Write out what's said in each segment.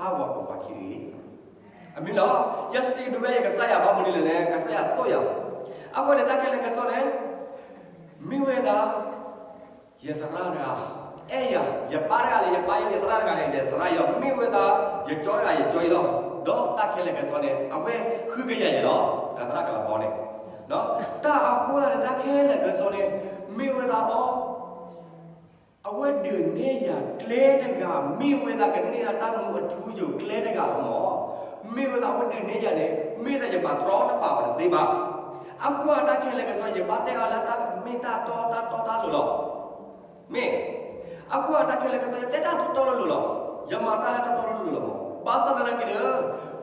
အဝဲပှၤခံတဂ့ၤ. အမ့ၢ်လီၤ, ယစံးဘျုးဘၣ်ယကစၢ်ယွၤဘၣ်မနုၤလဲၣ်န့ၣ် ကစၢ်ယွၤသိၣ်ယၤ, အဃိန့ၣ်တၢ်ခဲလၢာ်ကစီၣ်န့ၣ် မ့ၢ်ဝဲဒၣ် ယသရၣ်တဂၤ, အဲၣ်ယၤ, ယပၢ်တဂၤန့ၣ် ယပၢ်ယဲ, ယသရၣ်တဂၤန့ၣ် ယသရၣ်ယဲလီၤ, မ့ၢ်ဝဲဒၣ် ယကၠီတဂၤ ယကၠီအံၤလီၤ. ဒီးတၢ်ခဲလၢာ်ကစီၣ်န့ၣ် အဝဲဃုကယၤယဲလီၤ, တၢ်သရၣ်ကလၤဘီန့ၣ်, တၢ်အဃိသတးန့ၣ် တၢ်ခဲလၢာ်ကစီၣ်န့ၣ် မ့ၢ်ဝဲဒၣ်အီၤ အဝဲဒုးနဲၣ်ယၤကျဲတဂၤ မ့ၢ်ဝဲဒၣ်ကန့ၢ်အတၢ်မူအထူအယိာ်ကျဲတဂၤလီၤမၢ်. မ့ၢ်ဝဲဒၣ်အဝဲဒုးနဲၣ်ယၤန့ၣ် မ့ၢ်ဒၣ်ယမၤတြီတပာ်အီၤတသ့ဘၣ်. အဃိတၢ်ခဲလၢာ်ကစီၣ် ယဘၣ်တဲအီၤလၢတၢ်မ့ၢ်တၢ်တီတၢ်တီတၢ်လိၤလီၤ. မ့ၢ်, အဃိတၢ်ခဲလၢာ်ကစီၣ် ယတဲတၢ်တီတီလိၤလိၤလီၤ. ယမၤတၢ်လၢတီတီလိၤလိၤလီၤမၢ်. ဘၣ်ဆၣ်သနာ်က့ဒီး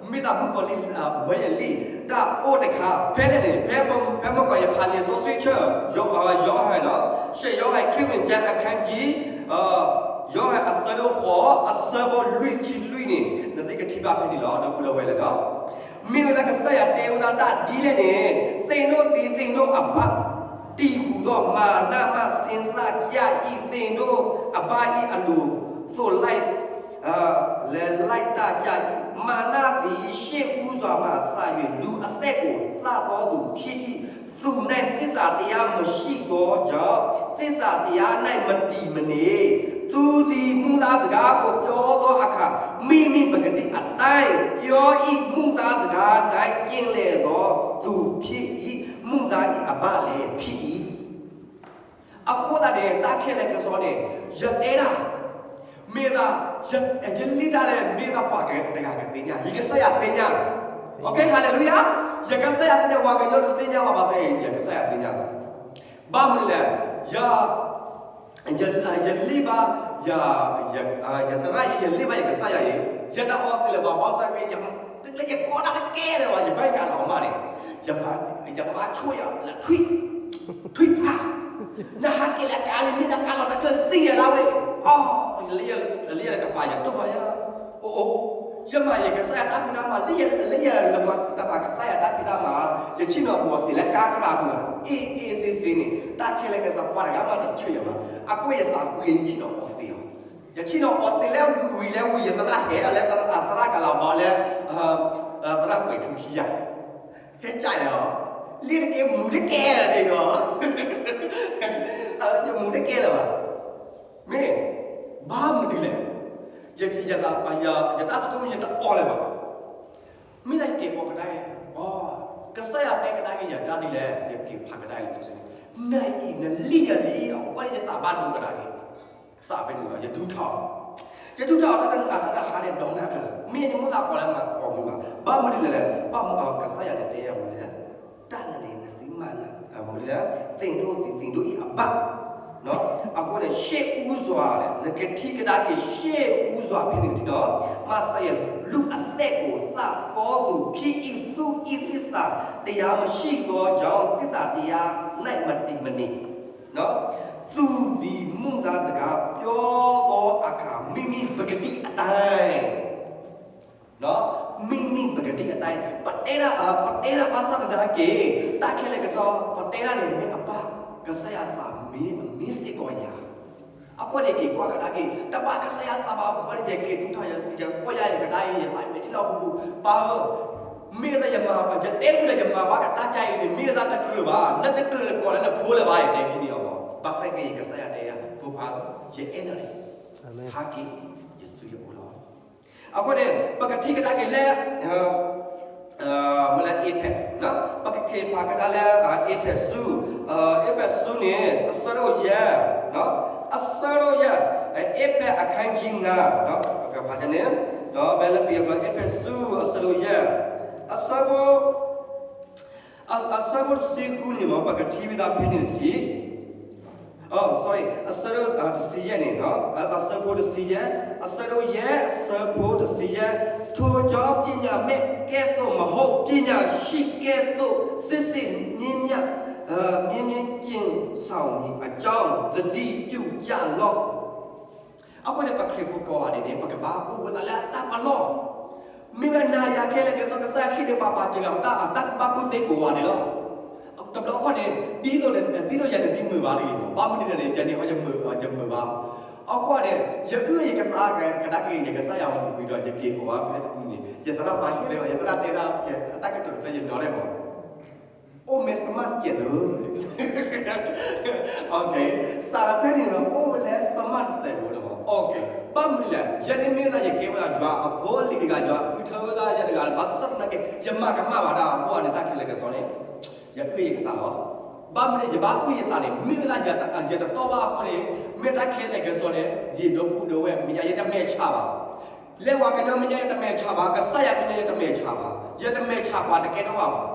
မ့ၢ်သးမုၣ်ကီၤလံၢ် မၢယလံာ် တၢ်အိၣ်တခါ ဖဲလဲၣ်န့ၣ် ဖဲမုၢ်ကီၤ ယဖးလံာ်စီဆှံဆၢ ယိၤဟၣ်, ယိၤဟၣ်, စဲးယိၤဟၣ် ခရံာ်မ့ၢ်ကဲအခန်းကြီး, ယိၤဟၣ်အဆၢဒိၣ်ဃိး အဆၢဖိလွံၢ်ဆံလွံၢ်န့ၣ် နသုကထံၣ်ဘၣ်ဖဲန့ၣ်လီၤ. ဒီပုၢ်ဒီဝဲၢ်လၢဒီး မ့ၢ်ဝဲဒၣ်ကစၢ်ယွၤတဲဝဲဒၣ်တၢ်ဒ်လဲၣ်န့ၣ် သ့ၣ်နီၣ်သံသ့ၣ်နီၣ်အဘၣ် တံၢ်ဟူးဒီးမၤနၢ်မၤဆ့သၣ်ယၢ်အံၤ သ့ၣ်နီၣ်အဘၣ်အံၤအလိၤ သိးလဲၣ် လဲၤလဲၣ်တၢ်ယၢ်အံၤ မၤနၢ်သံ ရှ့ၣ်အူစွၤမၤစၢ်ယွၤ လူၤအသးကိၣ်သၣ်သီသူၣ်ခံအံၤ, သူၣ်န့ၣ်သစ္စာတရားမရှိသောကြောင့် သစ္စာတရား၌မတည်မနေ, သုသံမူဒါစကားကိုပြောသောအခါ မ့မ့ၢ်ပကတိအတိုင်းပြော၏, မူဒါစကား၌ကျင်လည်သောသူဖြစ်၏, မူဒါ၏အဘၣ်လည်းဖြစ်၏. အဃိသတးန့ၣ် တၢ်ခဲလၢာ်ကစီၣ်န့ၣ် ယတဲဒၣ် မ့ၢ်သး ယလံၣ်တၢ်လဲၣ် မ့ၢ်သးပှၤတဂၤကသ့ၣ်ညါ ယကစၢ်ယွၤသ့ၣ်ညါ, okay, hallelujah, ယကစၢ်ယွၤသ့ၣ်ညါ ပှၤကညီတသ့ၣ်ညါဘၣ် ဘၣ်ဆၣ်ယကစၢ်ယွၤသ့ၣ်ညါ, ဘၣ်မနုၤလဲၣ်, ယ ယလံၣ်ဘၣ် ယ ယသရၣ်အံၤ ယလံၣ်ဘၣ်ယကစၢ်ယွၤအံၤ, ယတအီသံးလၢၤဘၣ် ဘၣ်ဆၣ်က့ တုၤလၢယကိးတၢ်တကဲလၢၤဘၣ် ယဘၣ်ကလီၤမၢ်န့ၣ်, ယမၤဆိၣ်ယၤလၢထွံၣ် ထွံၣ်ဖး, နဟးက့ၤလၢကါန့ၣ် မ့ၢ်ဒၣ်ကါလီၤတချုးသံယၤလၢဝဲ, အိ လၢယကပာ်ယတိၢ်ဘၣ်ယၤ, အိ အိ ယမၤယကစၢ်ယွၤတၢ်ဖံးတၢ်မၤ လၢယတမၤကစၢ်ယွၤတၢ်ဖံးတၢ်မၤ, ယဆ့ၣ်နီၤအီသံးလၢကါကရၢပူၤဧါ, အ့ အ့စ့စ့န့ၣ် တၢ်ခဲလၢာ်ကစီၣ်ပှၤတဂၤမးတဆၢယၤဘၣ်, အဃိယသးကွံယဆ့ၣ်နီၤအီသံးအီၤ, ယဆ့ၣ်နီၤအီသံးလၢဝံၤဝံၤလၢဝံၤ ယသရၣ်ဟဲလၢသရၣ်ကလၤဘီလၢ သရၣ်ပှဲၤထူခံယၤ ဟဲကၢ်ယၤအီၤ, လံတကဲမူတကဲလၢၤဒီး, ယမူတကဲလၢၤဘၣ်, မ့ၢ်, ဘၣ်မနုၤလဲၣ်, ယက့ၤယသးပှၤယၤ ယတၢ်ဆိကမိၣ်ယတအီလၢၤဘၣ်, မ့ၢ်သးယက့ၤအီကဒါအံၤ, ကစၢ်ယွၤတဲကဒါက့ၤယၤတၢ်ဒ်လဲၣ် ယက့ၤဖးကဒါအံၤလံ, နအံၤနလံၣ်ယၤလံ အဃိန့ၣ်ယသးဘၣ်ဒိကဒါက့ၤ စးဖဲန့ၣ်လီၤ ယဒုးထီၣ်, ယဒုးထီၣ်အီၤတၢ်တနၤတၢ်တဟါန့ၣ် ဒီးနၤကျၢၤ, မ့ၢ်ယမိၣ်သးပှၤလၢမၤအီၤမ့ၢ်ဘၣ်, ဘၣ်မနုၤလဲၣ်, ဘၣ်မနုၤအီၤ ကစၢ်ယွၤန့ၣ်တဲယၤမနုၤလဲၣ်, တၢ်နၤန့ၣ် နသုမၤနၤ, မနုၤလဲၣ်, သ့ၣ်ဒိၣ်သံးသ့ၣ်ဒိၣ်အံၤအဘၣ်, အဃိန့ၣ် ရှ့ၣ်အူစွၤလဲၣ် နကထံၣ်ကဒါက့ၤ ရှ့ၣ်အူစွၤဖဲန့ၣ်ထံၣ်ဒီး, မၤစၢၤယလူၤအသးကိၣ်သၣ်သီသူၣ်ခံအံၤ သူၣ်အံၤ သစ္စာတရားမရှိသောကြောင့် သစ္စာတရား၌မတည်မနေ သုသံမူဒါစကားပြောသောအခါ မ့မ့ၢ်ပကတိအတိုင်း, မ့မ့ၢ်ပကတိအတိုင်း, ပတဲဒၣ်, ပတဲဒၣ်ဘၣ်ဆၣ်သနာ်က့ တၢ်ခဲလၢာ်ကစီၣ် ပတဲဒၣ်န့ၣ် မ့ၢ်အဘၣ် ကစၢ်ယွၤသးမ့ၢ်အမ့ၢ်စ့ၢ်ကီးယၤ, အဃိန့ၣ် က့ၤကွၢ်ကဒါက့ၤ တဘၣ်ကစၢ်ယွၤသးဘၣ်အဃိန့ၣ် ယက့ၤတူၢ်ထီၣ် ယကိးယၤယကဒါအံၤ ယသးမ့ၢ်ထံလီၤပူၤပူၤ ပၢ်ဧၢ, မ့ၢ်သးယမၤ ယတဲဝံၤဒီး ယမၤဘၣ်ကဒါက့ၤအံၤန့ၣ် မ့ၢ်သးတကြၢးဘၣ်, နတကြၢးလၢကိးလၢနဖိလၢၤဘၣ် ယတဲဟံးန့ၢ်အီၤ, ဘၣ်ဆၣ်က့ၤ ယကစၢ်ယွၤတဲယၤ ဖိခွါဧၢ, ယအဲၣ်နၤန့ၣ်, ဟးက့ၤ ယဆူယအိၣ်လီၤ. အဃိန့ၣ် ပကထံၣ်ကဒါက့ၤလၢ မ့ၢ်လၢ Ephesus, ပကက့ၤဖးကဒါလၢ Ephesus, Ephesus န့ၣ် အဆၢဒိၣ်ယဲၢ်, အဆၢဒိၣ်ယဲၢ်, Ephesus အခန်းကြီးငါး, ပကဖးန့ၣ်, ဒီးဖဲလၢပယီၤကျိာ် Ephesus အဆၢဒိၣ်ယဲၢ်, အဆၢဖိ အဆၢဖိတဆံဃုန့ၣ်မ့ၢ် ပကထံၣ်ဝံသးဖဲန့ၣ်တထံၣ်, အဆၢဒိၣ်တဆံယဲၢ်န့ၣ်, အဆၢဖိတဆံယဲၢ်, အဆၢဒိၣ်ယဲၢ် အဆၢဖိတဆံယဲၢ်, ထိုကြောင့် ပညာမဲ့ကဲ့သို့မဟုတ် ပညာရှိကဲ့သို့ စစ်စစ်မြင်းမြတ်, မြင်းမြတ်ကျင့်ဆောင်မည်အကြောင်း သတိပြုကြလော့. အဃိန့ၣ် ပခရံာ်ဖိကိးဂၤဒဲးန့ၣ် ပကဘၣ်အိၣ်ဝဲဒၣ်လၢတၢ်ပလီၢ်, မ့ၢ်ဝဲနၤယၤခဲလၢာ်ကဲသိး ကစၢ်ယွၤဟ့ၣ်န့ၢ်ပှၤပာ်စၢၤဂၤ တၢ်ဘၣ်ကူၣ်သ့ကိးဂၤဒဲးလီၤ. တဘျီခီန့ၣ် ဒ်သိး ဒ်သိးယၤန့ၣ် သုမုာ်ဘၣ်တဂ့ၤ, ဘၣ်မနုၤလဲၣ်န့ၣ် ယၤန့ၣ် ယမုာ်ဘၣ် အဃိန့ၣ် ယအုၣ်ယကသးကဒါက့ၤ ယကစၢ်ယွၤအပူၤကွံာ်ဒီး ယက့ၤအီၤဖဲတနံၤန့ၣ် ယသရၣ်မၤဟဲလၢ ယသရၣ်တဲဒၣ် ယတၢ်ကတိၤတဖျၢၣ်ယနီၤလဲၣ်မး အိၣ်မ့ၢ်စမၢ်တစဲးလၢ စးလၢဖဲန့ၣ်ဒီး အိၣ်ဝဲလၢစမၢ်တစဲးဖိလီၤ. ဘၣ်မနုၤလဲၣ်, ယဲန့ၣ်မ့ၢ်ဝဲဒၣ်ယကဲဝဲဒၣ်ယွၤအဖိအလံၤတဂၤ, ယွၤဃုထၢဝဲဒၣ်ယၤတဂၤလီၤ. ဘၣ်ဆၣ်သနာ်က့ ယမၤကမၣ်ဘၣ်တၢ်အဃိန့ၣ် တၢ်ခဲလၢာ်ကစီန့ၣ် ယအုၣ်ယကသးလီၤ. ဘၣ်မနုၤယဘၣ်အုၣ်ယသးန့ၣ် မ့ၢ်ဝဲဒၣ်ယတတီဘၣ်အဃိန့ၣ်, မ့ၢ်တၢ်ခဲလၢာ်ကစီန့ၣ် ယဒီပုၢ်ဒီဝဲၢ်မဲာ်ညါ ယတမဲာ်ဆှးဘၣ် လၢပှၤကညီမဲာ်ညါယတမဲာ်ဆှးဘၣ်, ကစၢ်ယွၤမဲာ်ညါယတမဲာ်ဆှးဘၣ်, ယတမဲာ်ဆှးပှၤတကဲထီၣ်ဘၣ်ဘၣ်.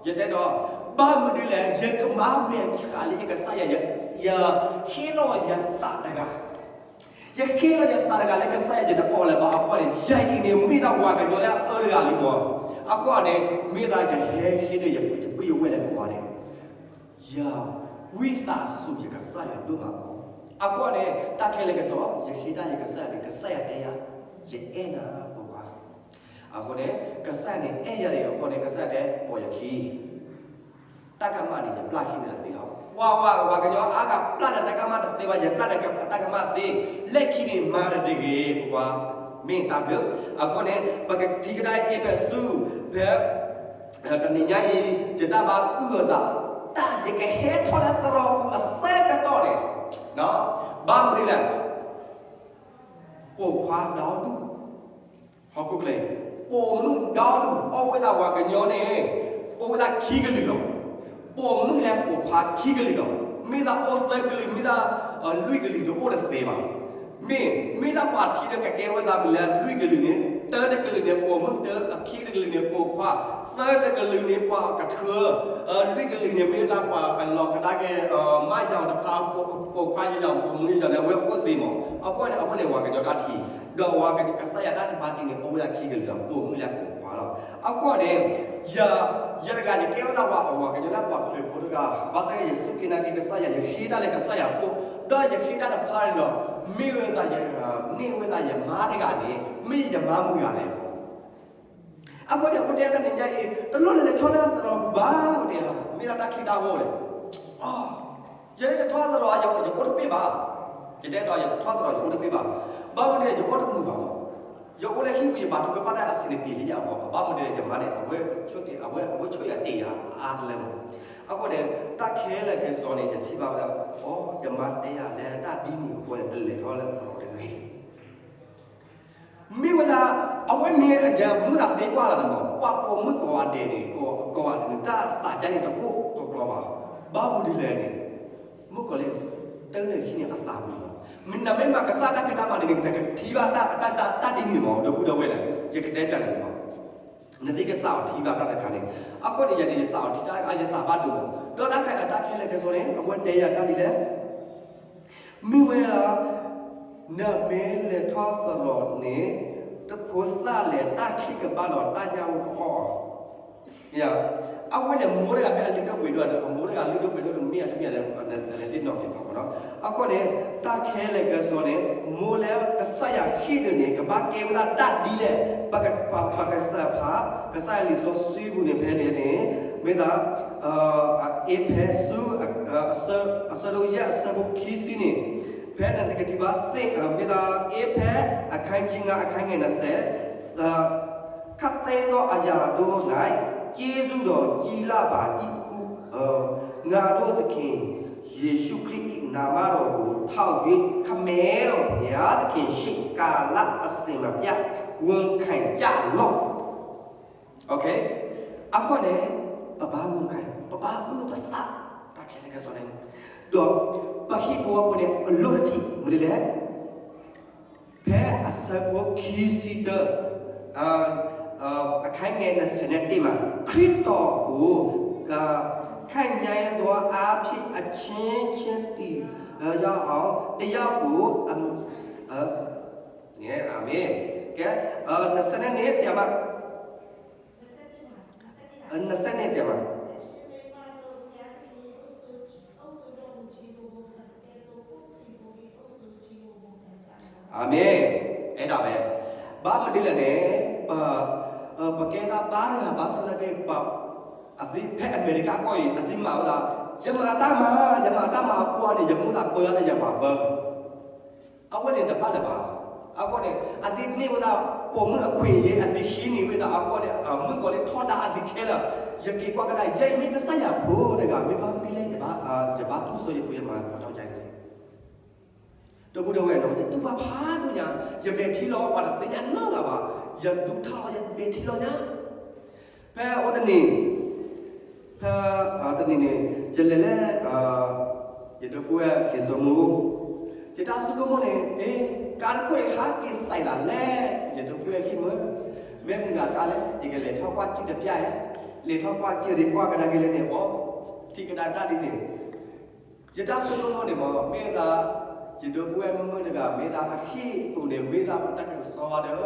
ယတဲဒီး, ဘၣ်မနုၤလဲၣ်, ယကဘၣ်မဲာ်ဆှးလၢယကစၢ်ယွၤ, ယဟ့ၣ်လီၤယသးတဂၤ, ယဟ့ၣ်လီၤယသးတဂၤလၢကစၢ်ယွၤ ယတအီၣ်လၢၤဘၣ်အဃိန့ၣ်, ယအံၤန့ၣ်မ့ၢ်ဒၣ်ပှၤကညီလၢအအၢတဂၤလံမး. အဃိန့ၣ် မ့ၢ်ဒၣ်ယဟဲဟ့ၣ်ဒီးယပုၢ်ယဝဲၢ်လၢကဝါန့ၣ် ယဝံသးစူၤယကစၢ်ယွၤဒိၣ်မးလီၤ. အဃိန့ၣ် တၢ်ခဲလၢာ်ကစီ ယဃ့တၢ်ယကစၢ်ယွၤန့ၣ် ကစၢ်ယွၤတဲယၤ, ယအဲၣ်နၤပှၤ. အဃိန့ၣ် ကစၢ်ယွၤန့ၣ်အဲၣ်ယၤန့ၣ် အဃိန့ၣ် ကစၢ်ယွၤတဲပိာ်ယခံ တၢ်ကမၣ်န့ၣ် ယပျၢ်ဟံးန့ၢ်အသ့လီၤ. ပှၤဝဲပှၤကညီအါဂၤပျၢ်န့ၢ်တၢ်ကမၣ်တသ့ဘၣ်, ယပျၢ်န့ၢ်တၢ်ကမၣ်သ့, လၢခံန့ၣ်မၤတဂ့ၤပှၤ, မ့ၢ်တၢ်ဘျုး. အဃိန့ၣ် ပကထံၣ်ကဒါအ့းဖ့းစူး ဖဲ တနံၤညါအံၤ ယတၢ်ဘၣ်အုၣ်အသး, တၢ်ယကဟဲထီၣ်လၢသရိာ်ပူၤအဆၢကတီၢ်န့ၣ်, ဘၣ်မနုၤလဲၣ်, ပိာ်ခွါဒီဒူၣ် ဟီၣ်ခိၣ်ချၢ, ပိာ်မုၣ်ဒီဒူၣ် အိၣ်ဝဲဒၣ်ပှၤကညီန့ၣ် အိၣ်ဝဲဒၣ်ခံကလုာ်လီၤ. ပိာ်မုၣ်လၢပိာ်ခွါခံကလုာ်လီၤ. မ့ၢ်ဒၣ်အိၣ်သၢကလုာ် မ့ၢ်ဒၣ်လွံၢ်ကလုာ်တအိၣ်တသ့ဘၣ်. မ့ၢ် မ့ၢ်ဒၣ်ပှၤထံဒီးကကဲဝဲဒၣ်မုၢ်လၢလွံၢ်ကလုာ်န့ၣ် တၢတကလုာ်န့ၣ် ပိာ်မုၣ်တၢ, ခံတကလုာ်န့ၣ်ပိာ်ခွါ, သၢတကလုာ်န့ၣ်ပှၤကထၢ, လွံၢ်ကလုာ်န့ၣ်မ့ၢ်ဒၣ်ပှၤအလီၤကဒါက့ၤ မါယၤတဖၣ် ပိာ်ခွါယၤ ပိာ်မုၣ်ယၤန့ၣ် အဝဲအိၣ်သ့မး. အဃိန့ၣ် အဃိန့ၣ် ပှၤကညီတၢ်ထံၣ်, ဒီးပှၤကစၢ်ယွၤတၢ်တဘါတံန့ၣ် အိၣ်ဝဲဒၣ်ခံကလုာ်လီၤ, ပိာ်မုၣ်လၢပိာ်ခွါလီၤ. အဃိန့ၣ် ယ ယတဂၤယကဲဝဲဒၣ်ပှၤအဝဲကညီလၢ ပှၤခရံာ်ဖိတဂၤ, ဘၣ်ဆၣ်ယစူၢ်က့ၤနာ်က့ၤကစၢ်ယွၤ ယဃ့တၢ်လၢကစၢ်ယွၤအဃိ, ဒီးယဃ့တၢ်တဖၣ်န့ၣ်ဒီး မ့ၢ်ဝဲဒၣ်ယ န့ၢ်ဝဲဒၣ်ယမါတဂၤန့ၣ် မ့ၢ်ယမါမုၢ်ဂၤလဲၣ်. အဃိန့ၣ် အဝဲတဲတနံၤညါအံၤ တလိၣ်လဲၤလဲၤထီၣ်လၢသရိာ်ပူၤဘၣ်, အဝဲတဲ မ့ၢ်ဒၣ်တၢ်ချံတၢ်ဂီၢ်လဲၣ်. ယတထီၣ်သရိာ် ယအိၣ်တပ့ၢ်ဘၣ်. ယတဲဒီး ယတထီၣ်သရိာ် ယအိၣ်တပ့ၢ်ဘၣ်. ဘၣ်မနုၤလဲၣ် ယအိၣ်တမုာ်ဘၣ်မး. ယအိၣ်လၢဟံၣ်ပူၤ ယဘၣ်ထုကဖၣ်တၢ်အဆံးတပံၤလံယၤအဂီၢ်ဘၣ်. ဘၣ်မနုၤလဲၣ် ယမါန့ၣ် အဝဲဆိၣ်ယၤတ့ၢ်ယၤအါတလၢမး. အဃိန့ၣ် တၢ်ခဲလၢာ်ခဲဆ့န့ၣ် ယထံၣ်ဘၣ်ဝဲဒၣ်, အိ ယမါတဲယၤလၢတၢ်ဒ်န့ၣ်အဃိန့ၣ် တလဲၤထီၣ်လၢသရိာ်တဂ့ၤ မ့ၢ်ဝဲဒၣ် အဝဲန့ၣ်အယၤမုၢ်သးသ့ကွၢ်လီၤန့ၣ်မး, ပှၤပိာ်မုၣ်ကိးဂၤဒဲးန့ၣ် ကိးဂၤဒဲးန့ၣ် တၢ်သးဒ်န့ၣ်တအိၣ်ကီးကီးဘၣ်. ဘၣ်မနုၤလဲၣ်န့ၣ် မုၣ်ကီၤလံၢ် တၢ်န့ၣ်ဟံးန့ၢ်အသးပူၤလီၤ. နမ့ၢ်မၤကစၢ်တၢ်ဖံးတၢ်မၤန့ၣ် နကထံၣ်ဘၣ်တၢ် တၢ်ဒ်န့ၣ်မး ဒီပုၢ်ဒီဝဲၢ်လၢ ယကတဲပျးန့ၣ်မး နသ့ကစၢ်အီၤထံၣ်ဘၣ်တၢ်တခါန့ၣ်, အဃိန့ၣ် ယၤန့ၣ် ယစၢ်အီၤထံၣ်တၢ်တခါ ယသးဘၣ်ဒိမး, ဒီးတၢ်ခဲ တၢ်ခဲလၢာ်ခဲဆ့န့ၣ် အဝဲတဲယၤတၢ်ဒ်လဲၣ် မ့ၢ်ဝဲဒၣ် နမ့ၢ်လဲၤထီၣ်သရိာ်န့ၣ် တဖိသၣ်လဲၣ်တၢ်ခံကဘၣ်ဒီးတၢ်ညၣ်ဝဲကအီၣ်အီၤ, အဝဲန့ၣ် မိၢ်တဂၤမ့ၢ်အလုၢ်ဒိၣ်ပှ့ၤဒိၣ်ဒီး အမိၢ်တဂၤလုၢ်ဒိၣ်ပှ့ၤဒိၣ်တမ့ၢ်အတမ့ၢ်လဲၣ် နသ့ၣ်နီၣ်က့ၤဘၣ်မးနီၤ. အဃိန့ၣ် တၢ်ခဲလၢာ်ခဲဆ့န့ၣ် မိၢ်လၢကစၢ်ယွၤဟ့ၣ်ဒုးန့ၣ် ကဘၣ်ကဲဝဲဒၣ်တၢ်ဒ်လဲၣ်, ပက ပကစၢ်ဖး ကစၢ်ယွၤလံာ်စီဆှံပူၤန့ၣ်ဖဲန့ၣ်န့ၣ် မ့ၢ်ဒၣ် အ့းဖ့းစူး အဆၢဒိၣ်ယဲၢ်အဆၢဖိခံဆံန့ၣ်, ဖဲနသကထံၣ်ဘၣ်သ့ၣ် မ့ၢ်ဒၣ်အ့းဖ့း အခန်းကြီးငါး အခန်းငယ်နှစ်ဆယ်, ခပ်သိမ်းသောအရာတို့၌ ကျေးဇူးတော်ကြီးလှပါ၏ဟု ငါတို့သခင်ယေရှုခရစ်၏နာမတော်ကို ထောက်၍ ခမဲတော်ဘုရားသခင်ရှေ့ ကာလအစဉ်မပြတ် ဝန်ခံကြလော့. အဃိန့ၣ် ပဘၣ် ဝန်ခံ, ပဘၣ်အုၣ်ပသး တၢ်ခဲလၢာ်ခဲဆ့န့ၣ်, ဒီးပဟံၣ်ဖိဃီဖိန့ၣ် အလိၣ်တထံၣ် မနုၤလဲၣ်, ဖဲအဆၢဖိခံဆံတၢ အခန်းငယ် နှစ်ဆယ်နဲ့ တင့်မှာ ခရစ်တော်ကို က ခန့်ညာသောအားဖြင့် အချင်းချင်းသိရအောင် တယောက်ကို အ အ နဲ အာမင်. ကဲ နှစ်ဆယ့်နှစ် ဆရာမ. နှစ်ဆယ့်နှစ် ဆရာမ. အာမင်. အဲဒါပဲ. ဘၣ်မနုၤလဲၣ်န့ၣ် ပ ပကဲဒၣ်ပၢ်တဂၤဘၣ်ဆၣ်သနာ်က့ ပ အသ့ဖဲအမဲရကၤကီၢ်အံၤ အသ့မၤဝဲဒၣ် ယမၤတၢ်မၤ ယမၤတၢ်မၤအဃိန့ၣ် ယမိၣ်သးပၢအါလၢယပှၤပၢ အဝဲန့ၣ်တဘၣ်လၢၤဘၣ်. အဃိန့ၣ် အသ့န့ၢ်ဝဲဒၣ် ပိာ်မုၣ်အခွဲးယာ် အသ့ဟံးန့ၢ်ဝဲဒၣ်အဃိန့ၣ် မုၣ်ကီၤလံၢ်ထီဒါအသ့ခဲလၢာ်, ယက့ၤကွၢ်ကဒါ ယဲအံၤမ့ၢ်ကစၢ်ယွၤဖိတဂၤ မ့ၢ်ဘၣ်မနုၤလဲၣ် ယဘၣ်တူၢ်စိယဖိ ယမၤပတီၢ်ကါန့ၣ် ဒီပုၢ်ဒီဝဲၢ်နီၤ ယတူၢ်ဘၣ်ဖးဒိၣ်ညါ, ယမဲာ်ထံလီၤ ပှၤတသ့ၣ်ညါနီတဂၤဘၣ်, ယဒူးထီၣ်လီၤ ယမဲာ်ထံလီၤညါ. ဖဲအိၣ်တနံၤ, ဖဲတနံၤန့ၣ် ယလဲၤလၢ ယဒီပုၢ်ဝဲၢ်ခ့စီမိၢ်, ယတၢ်ဆိကမိၣ်န့ၣ် အ့ ကါတခိၣ်အံၤဟးက့ၤစဲးသးလဲၣ်, ယဒီပုၢ်ဝဲၢ်ခံမၢ, မ့ၢ်မုၢ်ဂၤကါလဲၣ်, ယကလဲၤထီၣ်ကွၢ်စံၣ်တပျၢ်ဧါ, လဲၤထီၣ်ကွၢ်စံၣ်ဒီးကွၢ်ကဒါက့ၤလဲၣ်န့ၣ် အီ ထံၣ်ကဒါတၢ်ဒ်န့ၣ် ယတၢ်ဆိကမိၣ်န့ၣ်မ့ၢ် မ့ၢ်သး ယဒီပုၢ်ဝဲၢ်မုၣ်တဂၤ မ့ၢ်သးအဟံၣ်အိၣ်န့ၣ် မ့ၢ်သးတၢ်ကစီၣ်ဝဲဒီး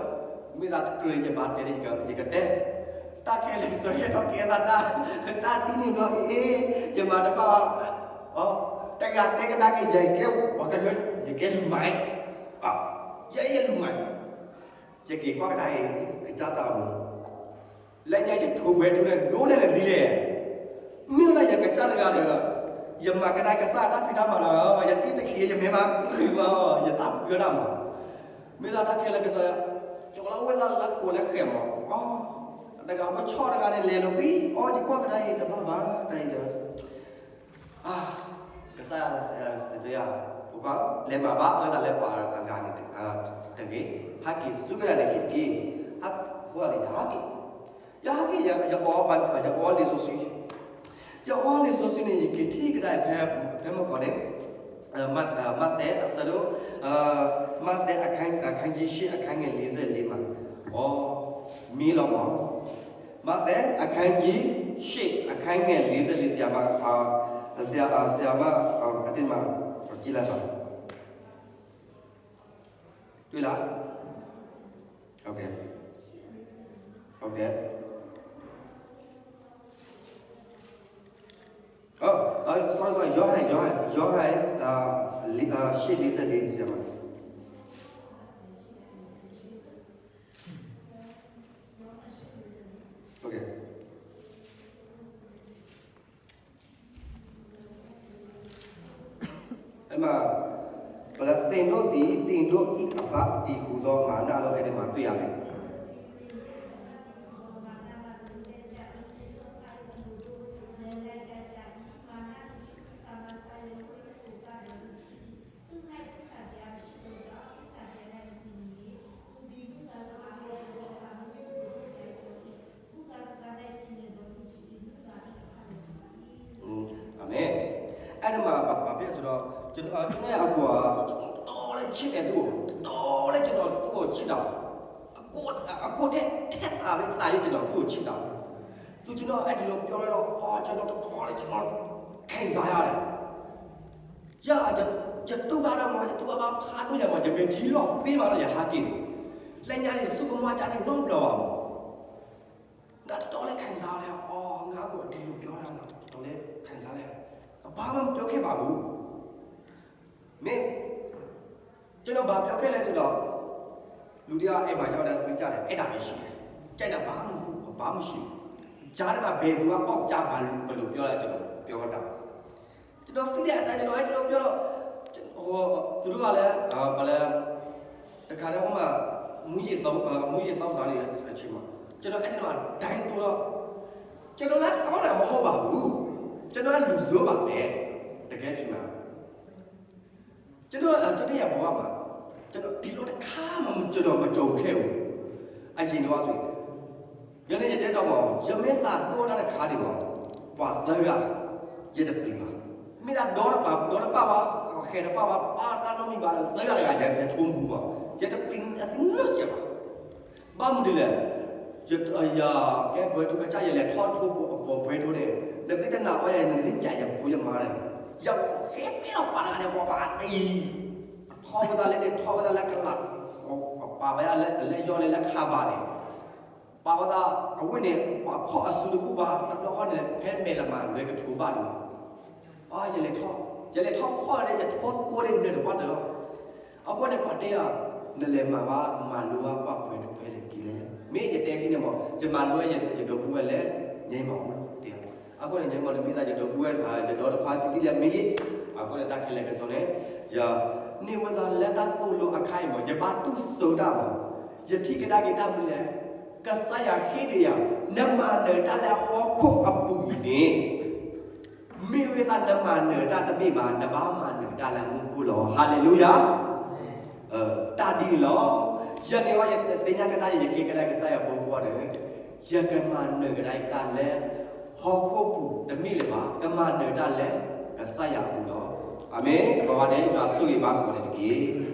မ့ၢ်သးတကြၢးယဘၣ်တဲဒီးယကတဲ, တၢ်ခဲလၢာ်ကစီၣ်ဟဲထီၣ်ကဲသးတၢ်, တၢ်ဒ်န့ၣ်ဘျီအ့ ယမၤတဘၣ်ဘၣ်, အ တဂၤတဲကဒါက့ၤယၤ ယကဲပှၤကညီ ယကဲလူၤမၤ, ယဲယလူၤမၤ, ယက့ၤကွၢ်ကဒါအံၤ ကစၢ်တၢ်မူ လၢညါယထိးပှဲၤထိးန့ၣ် ဒိၣ်န့ၢ်နသံလဲၣ်. မ့ၢ်ဝဲဒၣ်ယကစၢ်တဂၤဒီး ယမၤကဒါကစၢ်တၢ်ဖံးတၢ်မၤလီၤ, ယသံတခံ ယမ့ၢ်မၤပှဲၤမး ယသးပှဲၤဒၣ်မး, မ့ၢ်သးတၢ်ခဲလၢာ်ကစီၣ် ကၠီလီၤဝဲသးလၢဃိးလၢဃဲးမး, အ တဂၤဖိဆီၣ်တဂၤန့ၣ် လဲၤလိာ်ကွံာ်, အ ယကွၢ်ကဒါအံၤ တဘၣ်ဘၣ်တၢ်အံၤဒီး အ ကစၢ်စံးဆၢယၤ, ပကွၢ် လဲၤမၤဘၣ်အၢသးလၢပှၤအဂၤန့ၣ်တဂ့ၤ, ဟးက့ၤဆူကဒါန့ၣ်ဟံၣ်တက့ၢ်, ဟးဃိန့ၣ် ယဟးက့ၤ, ယဟးက့ၤ ယအီလံာ်စီဆှံ, ယအီလံာ်စီဆှံန့ၣ် ယက့ၤထံၣ်ကဒါဖဲ ဖဲမုၢ်ကီၢ်န့ၣ် မးသဲအဆၢဒိၣ်, မးသဲအခန်းကြီးရှစ် အခန်းငယ်လေးဆယ့်လေးမး, အ မ့ၢ်လီၤမး မးသဲအခန်းကြီးရှစ် အခန်းငယ်လေးဆယ့်လေး ဆရာမ, ဆရာ, ဆရာမ, အတ့ၢ်မး, ကြည့်လိုက်ပါ. တွေ့လား? Okay. Okay. အ sorry, sorry, ယောဟန်, ယောဟန်, ယောဟန်, အာ, ရှစ်လေးဆယ့်လေး ဆရာမ. Okay. အဲမှာ, ပလၢသ့ၣ်ဒိၣ်သံ, သ့ၣ်ဒိၣ်အံၤအဘၣ်တံၢ်ဟူးဒီးမၤနၢ်ဒီး အဲဒၣ်မၤတ့ၢ်ယၤန့ၣ် အၤမ့ၣ်. အဲဒၣ်မး ဘၣ်ဘၣ်ပျဲၢ်ဆိဒီး, ကၠီနီၤ, တတီၤလၢဆံးအဲၣ်သုအိၣ်, တတီၤလၢကၠီနီၤသုအိၣ်ဆံးတၢ်, အကိးထဲထဲသးလၢသးလၢကၠီနီၤသုအိၣ်ဆံးတၢ်, သုကၠီနီၤအဲၣ်ဒိးလီၤပျီလီၤဒီး, အီ ကၠီနီၤတတီၤလၢကၠီနီၤ ခံစားရတယ်. ယ, ယတူၢ်ဘၣ်တၢ်မး, ယတူၢ်ဘၣ်ဘၣ်ဖးဒိၣ်ညါမး, ယမဲာ်ထံလီၤသ့မးဒီးယဟးက့ၤန့ၣ်, လၢညါန့ၣ် ယဆိကမိၣ်ကၢ်န့ၣ်နီတဘျီဘၣ်မး. နတတီၤလၢခံစားလဲၣ်, အီ ငါအကိးဒ်လီၤပျီတၢ်နတတီၤလၢခံစားလဲၣ်, အဘၣ်မးမ့ၢ်ပျီခဲဘၣ်ပူၤ, မ့ၢ် ကၠီနီၤဘၣ်ပျီခဲလဲၣ်ဆိဒီး, လူၤဒံးအီၤ အဲၣ်မးယီၤဒီးသုကၢ်လဲၣ်, အဲၣ်ဒၣ်မ့ၢ်ဆံးလဲၣ်, ကၢ်ဒၣ်ဘၣ်မုာ်ဃူ ဘၣ်မုာ်ဆံး, ကၢ်ဒၣ်မးဘဲသုအီၣ်ကၢ်ဘၣ်လူၤပျီလၢ ကၠီနီၤပျီဝဲတၢ် ကၠီနီၤသံဒၣ်တၢ် ကၠီနီၤအဲၣ်ဒိးလီၤပျီဒီး, သုတဘၣ်လၢ, ပှၤလၢ, တခါလၢအမး, မူယ့ၣ်သီ, မူယ့ၣ်သီစးန့ၣ်အဆံးမး, ကၠီနီၤအဲၣ်ဒိးမးဒိၣ်ဒီး, ကၠီနီၤလၢတီနၤမဟီၣ်ဘၣ်ပူၤ, ကၠီနီၤလူၤစိဘၣ်လဲၣ်, တကဲထံၣ်နၤ ကၠီနီၤတန့ၢ်ယၤဘၣ်မး, ကၠီနီၤဒ်လီၤတခါမး ကၠီနီၤမကၠီခဲအံၤ, အယံၤန့ၣ်ဘၣ်ဆိ, ယန့ၣ်ယတဲဒီးမး, ယမ့ၢ်သးဒိၣ်တၢ်တခါဒံးမး, ပှၤသၢဂၤ, ယတပျံၤဘၣ်, မ့ၢ်ဒၣ်ဒီတပၣ်, ဒီတပၣ်ဘၣ်, ဃဲၤတပၣ်ဘၣ်, ပၢ်တၢ်နီတမံၤဘၣ်ဒီး သၢဂၤတဂၤ ယထိမူဘၣ်, ယတပျံၤအသနၢၣ်ကဲဘၣ် ဘၣ်မနုၤဒ်လဲၣ်, ယ, ယကဲပှဲၤဒိၣ်ကစၢ် ယလဲၤထီၣ်ထိပှဲၤဒိၣ်န့ၣ်, နသ့ၣ်တနာ်အီၤယဲ နသ့ၣ်ကးယဖိယမါန့ၣ်, ယဃဲၤပ့ၤလီၤပှၤတဂၤန့ၣ် ပှၤဘၣ်တံၢ်, ထီၣ်ဝဲသးလၢန့ၣ် ထီၣ်ဝဲသးလၢကလး, ပာ်ဝဲဒၣ်လၢယီၢ်လၢခးဘၣ်န့ၣ် ပာ်ဝဲသး, အဝဲန့ၣ် ပှၤဖီၣ်အစုတဘူၣ်ဘၣ် တဘျီဃီန့ၣ် ဖဲမဲာ်လမးလွဲကထိဘၣ်န့ၣ်လီၤ. အ ယလဲၤထီၣ်, ယလဲၤထီၣ်ဖီၣ်န့ၣ် ယထိကိးန့ၣ်နၢၤတပှၢ်တၢၢ်လီၤ. အဃိန့ၣ် ပှၤတဲယၤ, နလဲၤမၤဘၣ် မၤလိဘၣ်ပှၤပှဲၤဒိၣ်ဖဲလဲၣ်က့ၤလဲၣ်. မ့ၢ်ယတဲဟံးန့ၣ်မး ယမၤလိဝဲယဒီပုၢ်ဝဲၢ်လၢ ညါမးအိၣ်လီၤ. အဃိန့ၣ် ညါမးန့ၣ် မ့ၢ်သးယဒီပုၢ်ဝဲၢ် ယဒီတခွါတဒ်လဲၣ်မ့ၢ်ဂ့ၤ, အဃိန့ၣ် တၢ်ခဲလၢာ်ကစီၣ်န့ၣ် ယ န့ၢ်ဝဲဒၣ်လၢတၢ်သိၣ်လိအခါအံၤမး, ယဘၣ်တူၢ်စိတၢ်မး, ယထံၣ်ကဒါက့ၤတၢ်မနုၤလဲၣ်, ကစၢ်ယွၤဟ့ၣ်ဒုးယၤ, နမၤနၢၤတၢ်လၢဟီၣ်ခိၣ်အပူၤအံၤန့ၣ်, မ့ၢ်ဝဲဒၣ်နမၤနၢၤတၢ်တမ့ၢ်ဘၣ်, နဘၣ်မၤနၢၤတၢ်လၢမူခိၣ်လီၤ. ဟါလ့လူယၤ. တၢ်ဒ်န့ၣ်လီၤ. ယၤန့ၣ်ဝဲ ယသ့ၣ်ညါကဒါ ယကဲကဒါက့ၤကစၢ်ယွၤဖိအဃိဒီး, ယကမၤနၢၤကဒါက့ၤတၢ်လၢ ဟီၣ်ခိၣ်ပူၤတမ့ၢ်လၢၤဘၣ်, ကမၤနၢၤတၢ်လၢကစၢ်ယွၤအပူၤလီၤ. အၤမ့ၣ်. ကိးဂၤဒဲးယွၤဆိၣ်ဂ့ၤဘၣ်ကိးဂၤဒဲးတက့ၢ်.